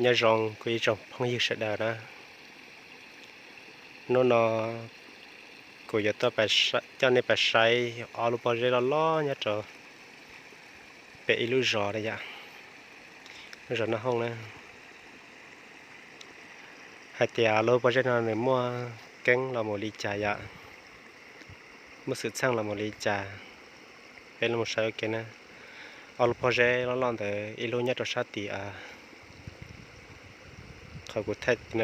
Nyob zoo kuv ib tsoom phooj ywg sawv daws na. Hnub no kuv yuav tuaj coj nej pais saib ob lub pob zeb loj loj nyob rau pem ib lub zos na yom, lub zos Naj Hooj na. Hais tias lub pob zeb no nws muaj keeb los mus li cas yom, muaj xwm txheej los mus li cas, peb los saib ua ke na. Ob lub pob zeb loj loj ntawd ib lub nyob rau sab tim qhov kuv thaij tim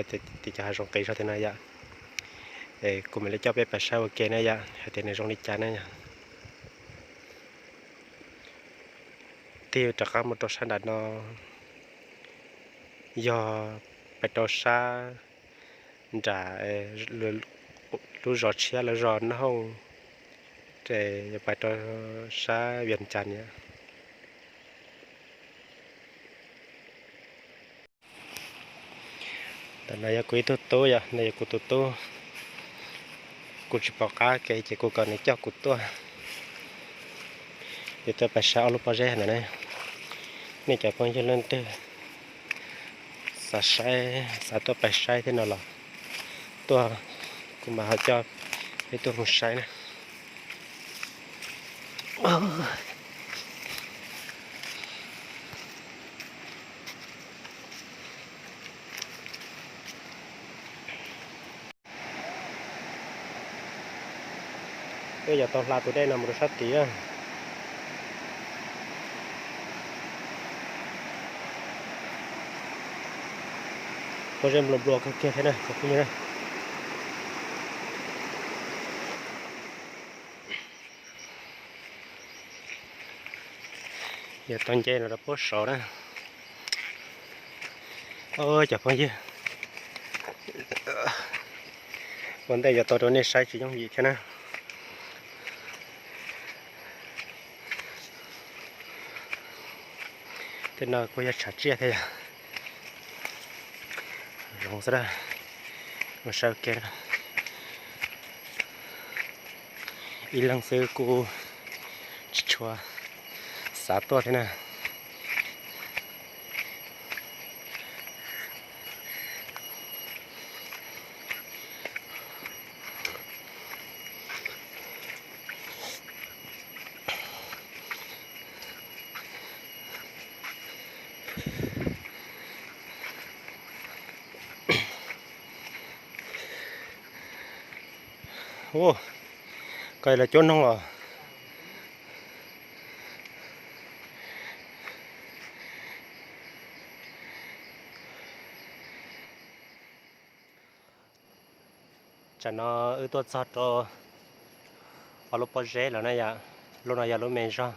cov hav zoov qis zog tim no yom. Kuv mam li coj peb pais saib ua ke na yom, hais tias nws zoo li cas na yom. Tig rov qab mus rau sab nram no, yog pais rau sab nram lub zos tshiab, lub zos Naj Hooj, ces yuav pais rau sab Vias Cas na. Ntawm no yog kuv ib tug tub yom, no yog kuv tus tub. Kuv tsis pom qab kev ces kuv kom nws coj kuv tuaj. Yuav tuaj pais saib ob lub pob zeb ntawd na. Nej cov phooj ywg leej twg xav saib, xav tuaj pais saib thiab no los tuaj, kuv mam ho coj peb tuaj mus saib na. Peb yuav tau hla tus dej no mus rau sab tid. Pob zeb nplua nplua kawg kiag thiab na cov phooj ywg na. Yuav tau nce no rau puag saud na. Cov phooj ywg, ua ntej yuav tau rau nej saib tsis yooj yim thiab na. Tej no kuj yog tshav tsiaj thiab yom. Zoo xwb na. Mus saib ua ke na. Ib leeg xwb kuj tsis tshua xav tuaj thiab na. Ua, koj los cuab noog los. Tsam no wb tuaj txog rau ob lub pob zeb lawm na yom. Lub no yog lub me zog.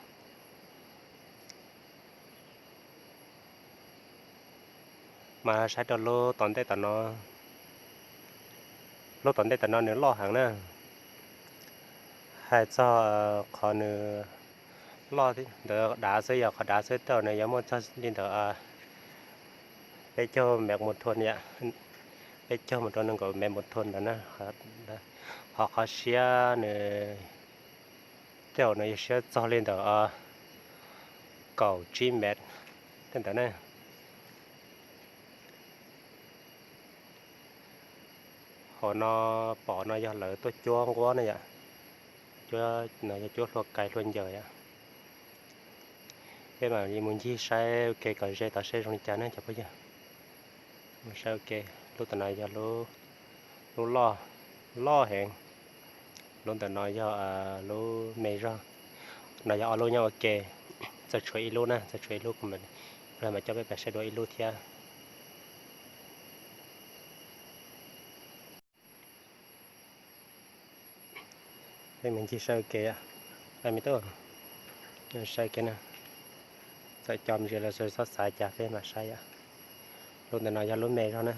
Mas saib rau lub tom ntej tom no, lub tom ntej tom no nws loj heev na. Hais txog qhov nws loj ntawd dav xwb, yog qhov dav xwb tej zaum nws yuav muaj txog li ntawd peb caug mev mus thua, peb caug mus rau nees nkaum mev mus thua ntawd na. Ho qhov siab nws tej zaum nws yuav siab txog li ntawm kaum tsib mev tej ntawd na. Hauv no pom no yog lawv tuaj cuab nquab na yom. Cuab no yog cuab hlua kais hlua ncaws yom. Peb mam li mus ncig saib ua ke kom ze tod seb zoo li cas na cov phooj ywg. Mus saib ua ke, lub tom no yog lub loj, loj heev. Lub ntawm no yog lub me zog. No yog ob lub nyob ua ke, txawm tshuav ib lub na, txawm tshuav ib lub, kuv mam coj peb pais saib dua ib lub thiab. Peb mus ncig saib ua ke, me tub, saib ua ke na. Txawm cov ntsia los txhob xav cas peb mam saib yom. Lub ntawm no yog lub me zog na.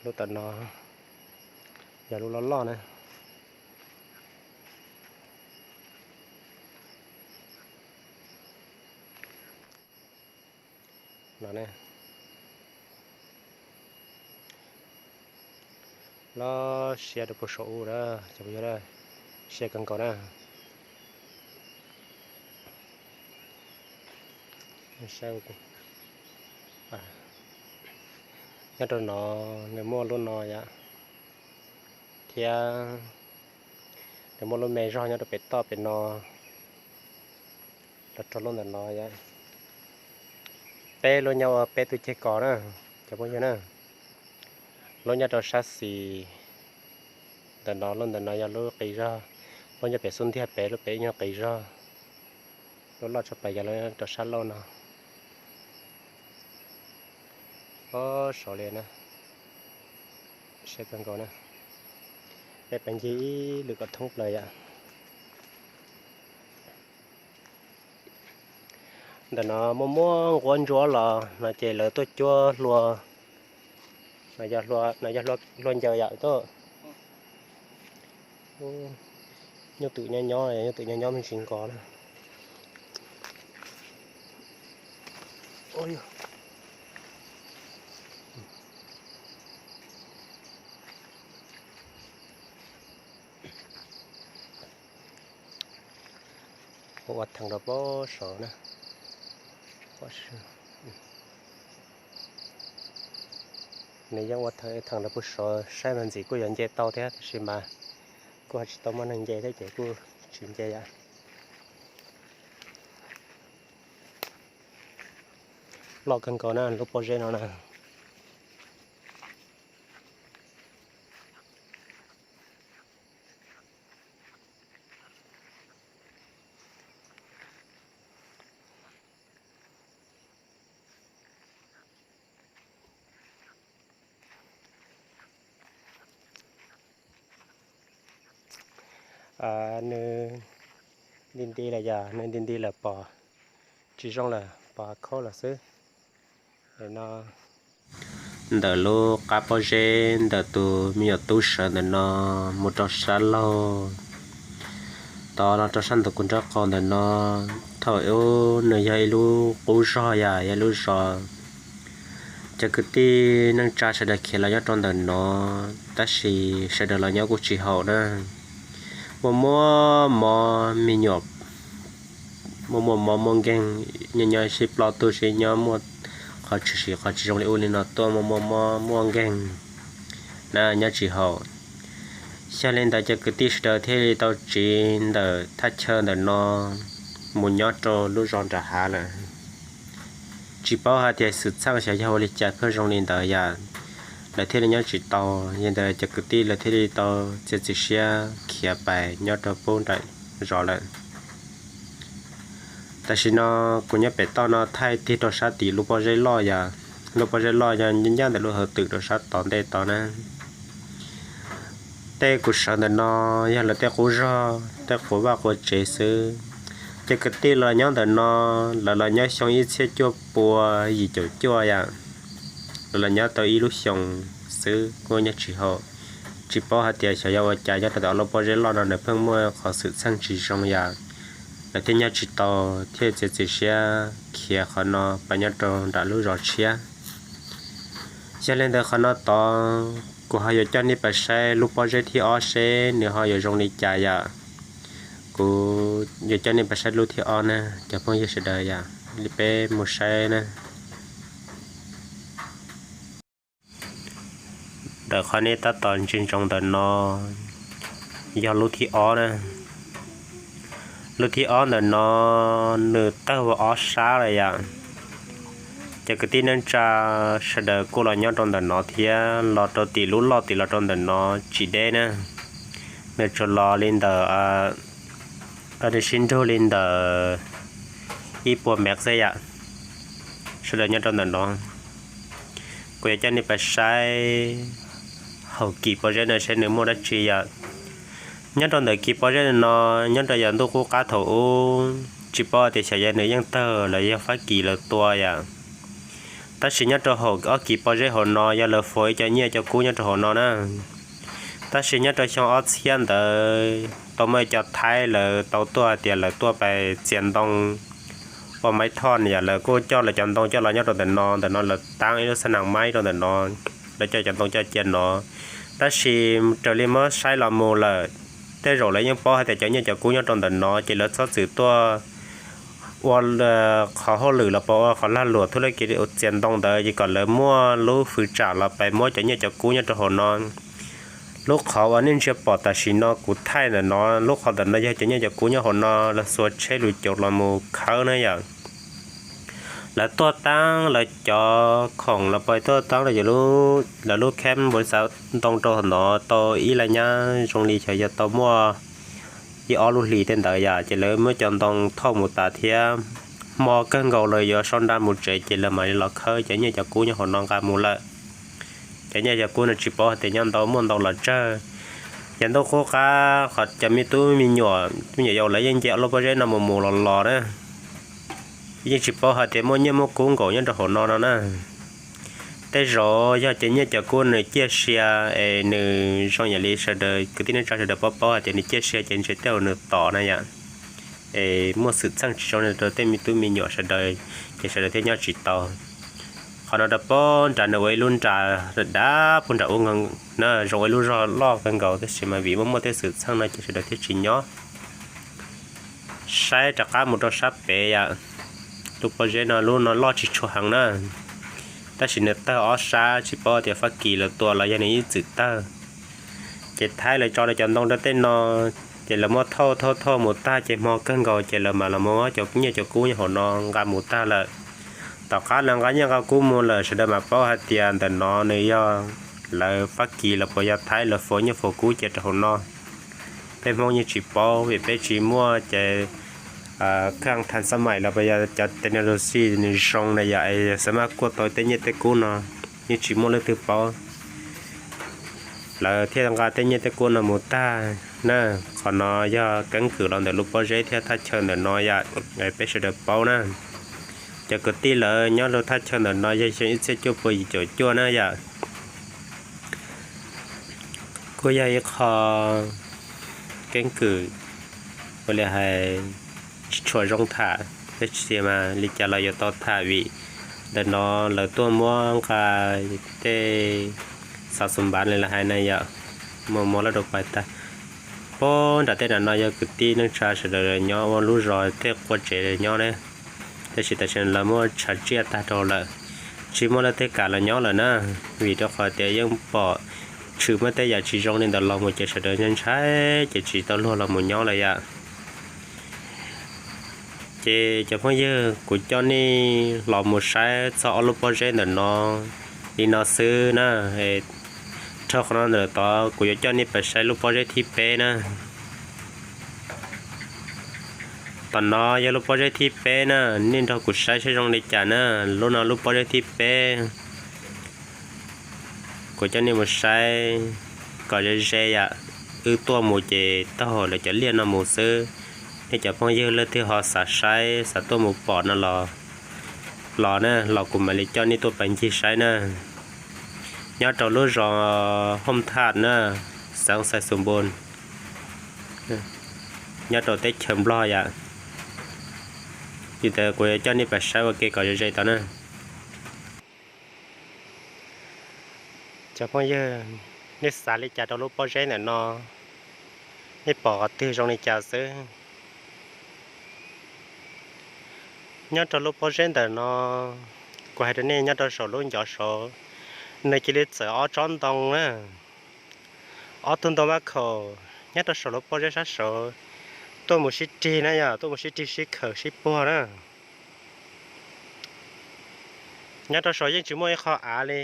Lub tom no yog lub loj loj na. No ne, loj siab rau puag saum ub na, cov phooj ywg, siab kawg nkaus na. Nyob rau no nws muaj lub no yom, thiab nws muaj lub me zog nyob rau pem toj pem no los rau lub ntawm no yom. Peb lub nyob ua peb tug ceg kos na, cov phooj ywg na. Lub nyob rau sab xis ntawm no, lub ntawm no yog lub qis zog, lub nyob pem xub ntiag pem lub pem ib nyuag qis zog, lub loj tshaj plaws yog lub rau sab laug no. Ob saud li na, siab kawg nkaus na. Peb pais ncig ib lwm kom thoob plaws yom. Ntawm no muaj muaj nquab ntsuab los no ces lawv tuaj cuab hlua, no yog hlua ncaws yom tuaj. Nyob twm nyob nyob, nyob twm nyob nyob me ntsis nkaus na. Ua theem rau puag saud na. Nws yeej ua theem rau puag saud, saib mas ntxim kuj yuav nce tau thiab tab sis mas kuj ho tsis tau muaj neeg nce thiab ces kuj tsis nce yom. Loj kawg nkaus na lub pob zeb no na. Nws nti nti lawm yog nws nti nti lawm pom tsis zoo lawm pom khaub lawm xwb. No ntawm lub qab pob zeb ntawm tus me nyuam tub sawv ntawm no mus rau sab laug, tod los rau sab ntawm kuv nraub qaum ntawm no. Thaum ub nws yog ib lub qub zog yom, yog ib lub zos. Cov kwv tij neej tsa sawv daws khiav los nyob rau ntawm no, tab sis sawv daws los nyob kuj tsis haum na. Muaj muaj mob me nyuam, muaj muaj mob muaj nkeeg, nyob nyob sib ploj tuag sib nyob muaj qhov tshwm sim qhov tsis zoo li ub li no tuaj, muaj muaj mob muaj nkeeg na nyob tsis haum. Yog li ntawd cov kwv tij sawv daws thiaj li tau tsiv ntawm thaj chaw ntawm no mus nyob rau lub zos nram hav lawm. Tsis paub hais tias xwm txheej xyov yog ua li cas pheej zoo li ntawd yom, lawv thiaj li nyob tsis tau. Yog li ntawd cov kwv tij lawv thiaj li tau txiav txim siab khiav pais nyob rau pub nram zos lawm. Tam sim no kuv nyob pem toj no thaij tig rau sab tim lub pob zeb loj yom, lub pob zeb loj yog ncaj ntawm lub hauv twm rau sab tod ntej tod na. Tej kuv sawv ntawm no yog lawv tej qub zog, tej quas vaj quas tsev xwb. Cov kwv tij los nyob ntawm no, lawv los nyob xyoo ib txhiab cuaj pua yim caum cuaj yom, lawv los nyob tau ib lub xyoos xwb kuj nyob tsis haum. Tsis paub hais tias xyov yog ua cas nyob rau ntawm ob lub pob zeb loj no nws pheej muaj qhov xwm txheej tsis zoo yom, lawv thiaj nyob tsis tau, thiaj txiav txim siab khiav qhov no pais nyob rau nram lub zos tshiab. Yog li ntawd qhov no tod kuv ho yuav coj nej pais saib lub pob zeb thib ob seb nws ho yuav zoo li cas yom. Kuv yuav coj nej pais saib lub thib ob na cov phooj ywg sawv daws yom, li peb mus saib na. Ntawm qhov nej tab tom ntsia ntsoov ntawm no yog lub thib ob na. Lub thib ob ntawm no nws tawg ua ob sab lawm yom. Cov kwv tij neej tsa sawv daws kuj los nyob rau ntawm no thiab, los rau tim lub loj tim los rau ntawm no tsis deb na. Nws tsuas los li ntawm sib nrug li ntawm ib puas mev xwb yom. Sawv daws nyob rau ntawm no, kuv yuav coj nej pais saib hauv kis pob zeb no seb nws muaj dab tsi yom. Nyob rau ntawm kis pob zeb no, nyob rau yav ntuj qub qab thaum ub, tsis paub tias xyov yog nws yeej tawg los yog Fab Kis lawv tua yom. Tab sis nyob rau hauv ob kis pob zeb hauv no yog lawv faus ib co nyiaj co kub nyob rau hauv no na. Tab sis nyob rau xyoo ob txhiab ntawd tau muaj ib co Thaib lawv tau tuaj hais tias lawv tuaj pais txiav ntoo ua maib thoj yom, lawv kuj coj lawv cov ntoo coj los nyob rau ntawm no, ntawm no lawv tab ib lub xab nas maib rau ntawm no, lawv coj cov ntoo coj cia no. Tab sis raws li muab saib los mus lawm, tej zaum lawv yeej paub hais tias cov nyiaj cov kub nyob rau ntawm no ces lawv txhob txwm tuaj ua qhov hauj lwm los puas ua qhov lag luam thub laj kis txias ntoo ntawd ces kom lawv muaj lub fwv tsam los pais muab cov nyiaj cov kub nyob rau hauv no. Lub qhov uas nej ntsia pom tam sim no kuv thaij ntawm no, lub qhov ntawm no yog cov nyiaj cov kub nyob hauv no, lawv xuas tsheb lus cauv los mus khawb na yom. Lawv tuaj taab lawv cov khoom los puas tuaj taab lawv lub khab npau xav ntoo rau hauv no tau ib laj nyab zoo li xyov yog tau muaj ib ob lub hlis tej ntawd yom, ces lawv muab cov ntoo thauj mus tas thiab. Hmo kawg nkaus lawv yuav sau nra mus tsev ces lawv mam li los khawb cov nyiaj cov kub nyob hauv no nqa mus lawm. Cov nyiaj cov kub no tsis paub hais tias nyob ntau muaj ntau los tsawg. Yog ntuj qub qab qhov cov me tub me nyuam, me nyuam yaus lawv yeej nce ob lub pob zeb no mus mus los los na. Yeej tsis paub hais tias muaj nyiaj muaj kub nkaus nyob rau hauv no no na. Tej zaum yog cov nyiaj cov kub nws ciaj sia es nws zoo yam li sawv daws kwv tij neej tsa sawv daws paub paub hais tias nws ciaj sia ces ntshe tej zaum nws tom na yom. Es muaj xwm txheej tsis zoo rau tej me tub me nyuam sawv daws, ces sawv daws thiaj nyob tsis tau. Qhov no rau puag nram nws ua ib lub nra dav puag nram ub na, zoo ua ib lub zog loj kawg nkaus tab sis mas vim muaj muaj tej xwm txheej no ces sawv daws thiaj tsis nyob. Saib rov qab mus rau sab pem yom. Lub pob zeb no lub no loj tsis tshua heev na, tab sis nws tawg ob sab tsis paub tias Fab Kis lawv tua los yog nws ib txwm tawg. Ces Thaib lawv tso lawv cov ntoo rau tej no, ces lawv muab thauj thauj thauj mus tag ces hmo kawg nkaus ces lawv mam los muab cov nyiaj cov kub nyob hauv no nqa mus tag lawm. Tom qab lawv nqa nyiaj nqa kub mus lawm sawv daws mam paub hais tias ntawm no nws yog lawv Fab Kis los puas yog Thaib lawv faus nyiaj faus kub cia rau hauv no. Peb Hmoob yeej tsis paub vim peb tsis muaj ces khaj thas xab mais los puas yog cov technology nws zoo na yom, es xav mas kuaj tau tej nyiaj tej kub no yeej tsis muaj leej twg paub. Lawv thiaj nqa tej nyiaj tej kub no mus tag na. Qhov no yog keeb kwm los ntawm lub pob zeb thiab thaj chaw ntawm no yom, peb sawv daws paub na. Cov kwv tij lawv nyob rau thaj chaw ntawm no yog xyoo ib txhiab cuaj pua yim caum cuaj na yom. Kuj yog ib qho keeb kwm ua li hais tsis tshua zoo tham, tab sis mas li cas los yuav tau tham vim ntawm no lawv tuaj muab nqa tej xav xus npav li lawv hais na yom, muaj muab laj rau pais tag. Puag nram tej nram no yog kwv tij neej tsa sawv daws nyob ua lub zos tej qua tsev nyob ne, tab sis tam sim lawv muab tshav tsiaj tag rau lawm, tsis muaj leej twg kam los nyob lawm na, vim rau qhov tias yeej pom tshwm muaj tej yam tsis zoo li ntawd los mus ces sawv daws ntshai ntshai ces tsis tau luag los mus nyob lawm yom. Ces cov phooj ywg, kuv coj nej los mus saib txog ob lub pob zeb ntawm no li no xwb na. Dhau qhov no ntawm tod kuv yuav coj nej pais saib lub pob zeb thib peb na. Tom no yog lub pob zeb thib peb na, nej nrog kuv saib saib zoo li cas na. Lub no lub pob zeb thib peb, kuv coj nej mus saib kom ze ze yom. Wb tuaj mus ces taug hauv lawv cov liaj no mus xwb. Nej cov phooj ywg leej twg ho xav saib xav tuaj mus pom no los, los na, los kuv mam li coj nej tuaj pais ncig saib na. Nyob rau lub zos Hooj Thaj na, xeev Xais Xus Npus, nyob rau teb chaws Nplog yom. Yog li ntawd kuv yuav coj nej pais saib ua ke kom ze ze tau na. Cov phooj ywg, nej xav li cas rau lub pob zeb ntawm no? Nej pom qhov twg zoo li cas xwb? Nyob rau lub pob zeb ntawm no, kuv hais rau nej nyob rau saum lub ncov saud, nws cia li txawm ob tsob ntoo na, ob tug ntoo mab khaum nyob rau saum lub pob zeb sab saud, tuaj mus sib rig na yom, tuaj mus sib rig sib khawm sib puag na. Nyob rau saud yeej tsis muaj ib qho av li,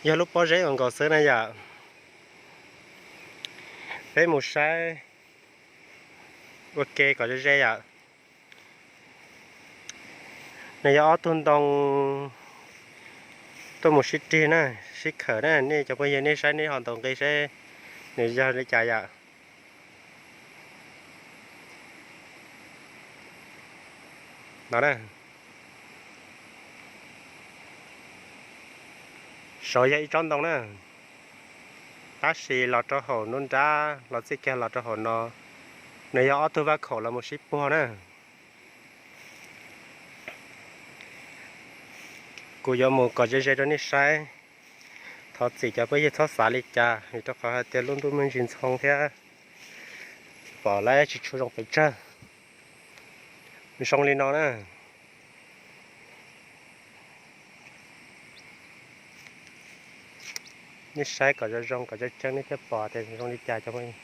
yog lub pob zeb uas nkaus xwb na yom. Peb mus saib ua ke kom ze ze yom. Nws yog ob tug ntoo tuaj mus sib rig na, sib khawm na, nej cov phooj ywg nej saib nej ho ntaus nqi saib nws yog li cas yom. No na, saud yog ib tsob ntoo na, tab sis los rau hauv nruab nrab los txij kiag los rau hauv no, nws yog ob tug vaj khaum los mus sib puag na. Kuv yuav mus kom ze ze rau nej saib. Thov txim cov phooj ywg txhob xav li cas vim rau qhov hais tias lub ntuj me ntsis ntxhoo thiab pom lawm tsis tshua zoo pes tsawg. Zoo li no na. Nej saib kom zoo zoo kom tseeb tseeb nej thiaj pom tias zoo li cas cov phooj ywg.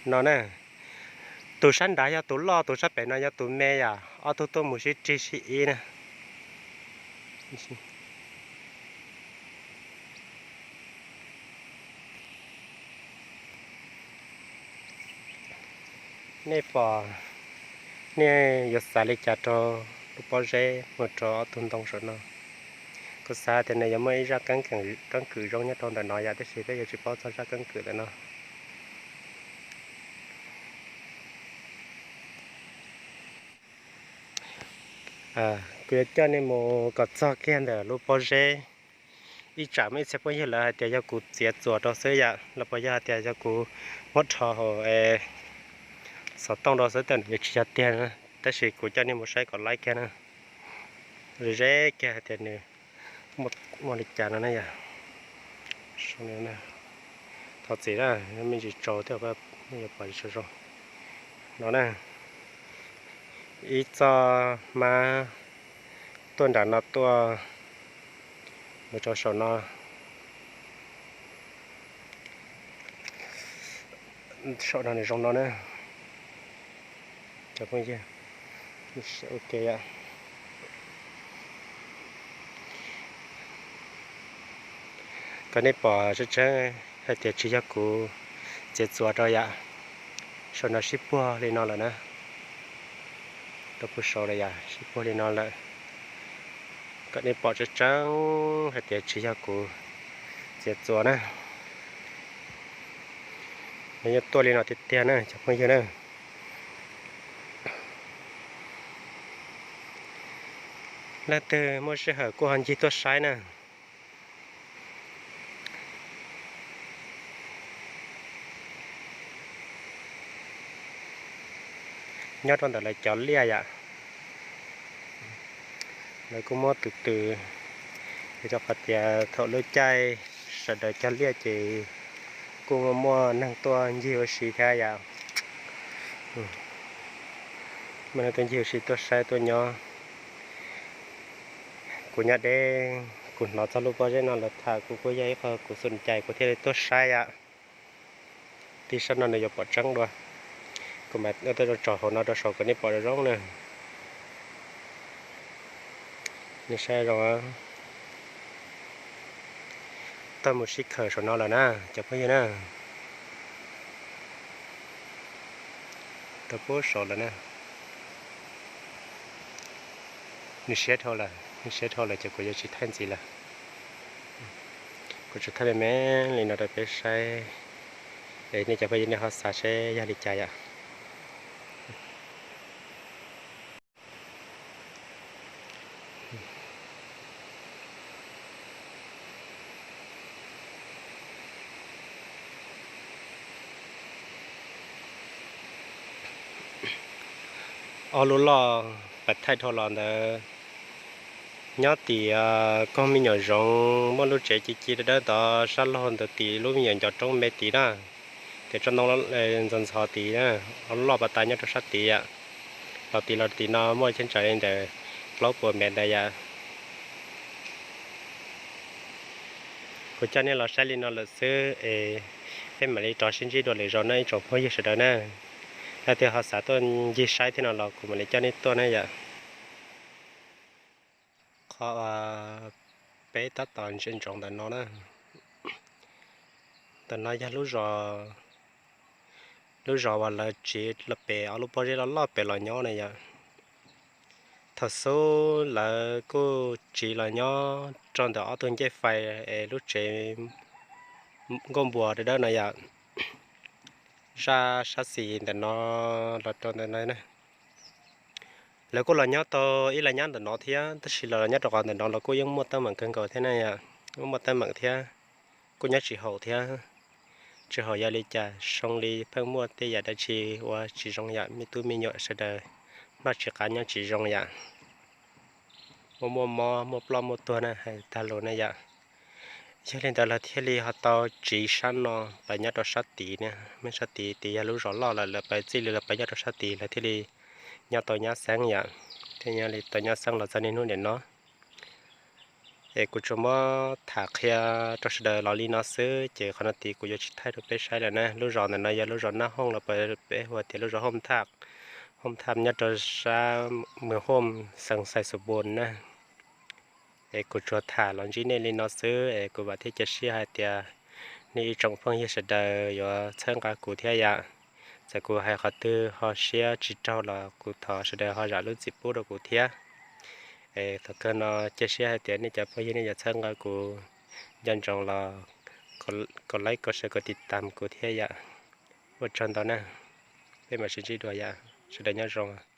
No na, tus sab nrad yog tus loj, tus sab pem no yog tus me yom, ob tug tuaj mus sib rig sib ib na. Nej pom, nej yuav xav li cas rau lub pob zeb mus rau ob tug ntoo saum no? Kuv xav tias nws yuav muaj ib zaj keeb kwm zoo nyob rau ntawm no yom, tiam sis peb yuav tsis paub txog zaj keeb kwm ntawm no. Kuv yuav coj nej mus kom txog kiag ntawm lub pob zeb. Ib tsam muaj ib txhia phooj ywg lawv hais tias yog kuv txiav txuas rau xwb yom, los puas yog hais tias yog kuv muab rho hauv xov tooj rau xwb, tej zaum yuav tsis yog tiag na. Tab sis kuv coj nej mus saib kom laib kiag na, ze kiag hais tias nws muaj li cas no na yom. Thov txim na, me ntsis tsaus thiab nej yuav pom tsis zoo no na. Ib txoj hmab tuaj nram no tuaj mus rau saum no. Saum no nws zoo no na. Cov phooj ywg, ok yom. Kom nej pom tseeb tseeb hais tias tsis yog kuv txiav txuas rau yom. Saum no sib puag li no lawm na. Rau puag saud lawm yom, sib puag li no lawm. Kom nej pom tseeb tseeb hais tias tsis yog kuv txiav txuas na. Nws yeej tuaj li no tiag tiag na cov phooj ywg na. Leej twg muaj sij hawm kuj ho ncig tuaj saib na. Nyob rau ntawm lawv cov liaj yom, lawv kuj muab tus tw, rau qhov tias thaum lub caij sawv daws cog liaj ces kuj muaj neeg tuaj ncig ua si thiab yom. Muaj neeg tuaj ncig ua si tuaj saib tuaj nyob. Kuv nyob deb, kuv hnov txog lub pob zeb no lawv tham kuv kuj yog ib qho kuv xum cai kuv thiaj li tuaj saib yom. Tib sab no nws yuav pom tseeb dua. Kuv mam tuaj tso hauv no rau saud kom nej pom zoo zoo na. Nej saib zoo. Tuaj mus sib khawm saum no lawm na cov phooj ywg na. Rau puag saud lawm na. Nws siab dhau lawm, nws siab dhau lawm ces kuv yuav tsis thaij ntxiv lawm. Kuv tsuas thaij me me li no rau peb saib, es nej cov phooj ywg nej ho xav seb yog li cas yom. Ob lub loj pas thaij dhau los ntawd nyob tim koog me nyuam zoov muaj lub tsev ci ci dawb dawb tod sab laug ntawd tim lub me nyuam ncov roob me tid na, tias tsob ntoo ntxhov ntxhov tid na, ob lub loj pas tas nyob rau sab tid. Los tim los tim no muaj cheeb tsam li ntawm plaub puas mev ntawd yom. Kuv coj nej los saib li no lawm xwb es peb mam li rov sib ntsib dua lwm zaus na ib tsoom phooj ywg sawv daws na. Leej twg ho xav tuaj ncig saib thiab no los kuv mam li coj nej tuaj na yom. Qhov peb tab tom ntsia ntsoov ntawm no na, ntawm no yog lub zos, lub zos uas lawv tsiv pem ob lub pob zeb loj loj pem los nyob na yom. Thaum xub lawv kuj tsiv los nyob rau ntawm ob tug ncej fais es lub tsev nkauj npuas dawb dawb no yom. Zaj sab xis ntawm no los rau ntawm no na. Lawv kuj los nyob tau ib las nyab ntawm no thiab, tab sis los los nyob rau qhov ntawm no los kuj yeej muaj teeb meem kawg nkaus thiab na yom, kuj muaj teeb meem thiab, kuj nyob tsis haum thiab. Tsis haum yog li cas, zoo li pheej muaj tej yam dab tsi ua tsis zoo yom, me tub me nyuam sawv daws noj tsis qab nyob tsis zoo yom. Muaj muaj mob muaj ploj muaj tuag na hais tag lus na yom. Yog li ntawd lawv thiaj li ho tau tsiv sab no pas nyob rau sab tid na, mas sab tid, tid yog lub zos loj lawm, lawv pas txij li lawv pas nyob rau sab tid, lawv thiaj li nyob tau nyab xeeb yom, thiaj nyob li tau nyab xeeb los txog niaj hnub nim no. Es kuv tsuas muab tham qhia rau sawv daws los li no xwb, ces qhov no tid kuv yuav tsis thaij rau peb saib lawm na. Lub zos ntawm no yog lub zos Nab Hooj los pas peb hu tias lub zos Hooj Thaj, Hooj Thaj nyob rau sab Mws Hooj, xeev Xais Xus Npus na. Es kuv tsuas tham los ntsib nej li no xwb, es kuv vam thiab cia siab hais tias nej ib tsoom phooj ywg sawv daws yuav txhawb nqa kuv thiab yom. Txawm kuv hais qhov twg ho siab tsis raug los kuv thov sawv daws ho zam lub txim pub rau kuv thiab. Es thaum kawg no cia siab hais tias nej cov phooj ywg nej yuav txhawb nqa kuv, nco ntsoov los kom like, kom share, kom tiv tam kuv thiab yom. Ua tsaug ntau na, peb mam sib ntsib dua yom, sawv daws nyob zoo.